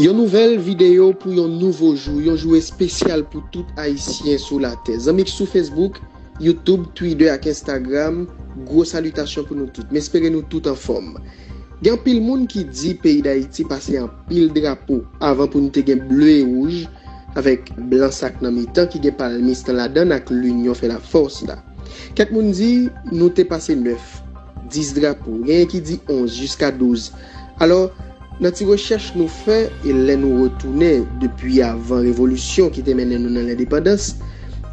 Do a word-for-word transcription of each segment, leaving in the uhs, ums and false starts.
Yon nouvèl videyo pou yon nouvo jou, yon jou espesyal pou tout Ayisyen sou latè. Zanmi k sou Facebook, YouTube, Twitter ak Instagram, gwo salitasyon pou nou tout. M espere nou tout anfòm. Gen anpil moun ki di peyi Dayiti pase anpil drapo avan pou nou te gen ble e wouj, avèk blan sa k nan mitan ki gen palmis nan ladann ak L'Union fait la force la. Kèk moun di nou te pase nèf, dis drapo, genyen ki di onz jiska douz. Alò, nan ti rechèch nou fè e lè nou retounen depi avan revolisyon ki te mennen nou nan lendepandans,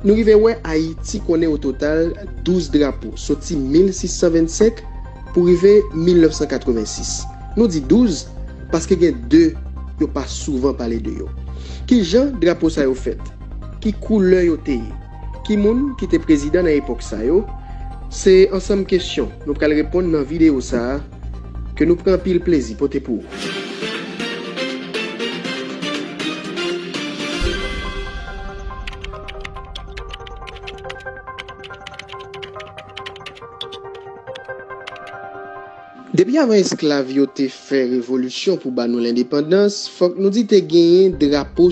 nou rive wè Ayiti konnen o total douz drapo, soti mil sis san vennsenk pou rive mil nèf san katrevensis. Nou di douz paske gen de yo pa souvan pale de yo. Ki jan drapo sa yo fèt? Ki koulè yo te ye? Ki moun ki te prezidan nan epòk sa yo? Se ansanm kesyon nou pral reponn nan videyo sa a, ke nou pran anpil plezi pote pou ou. Depi avan esklav yo te fè revolisyon pou ba nou lendepandans, fòk nou di te genyen drapo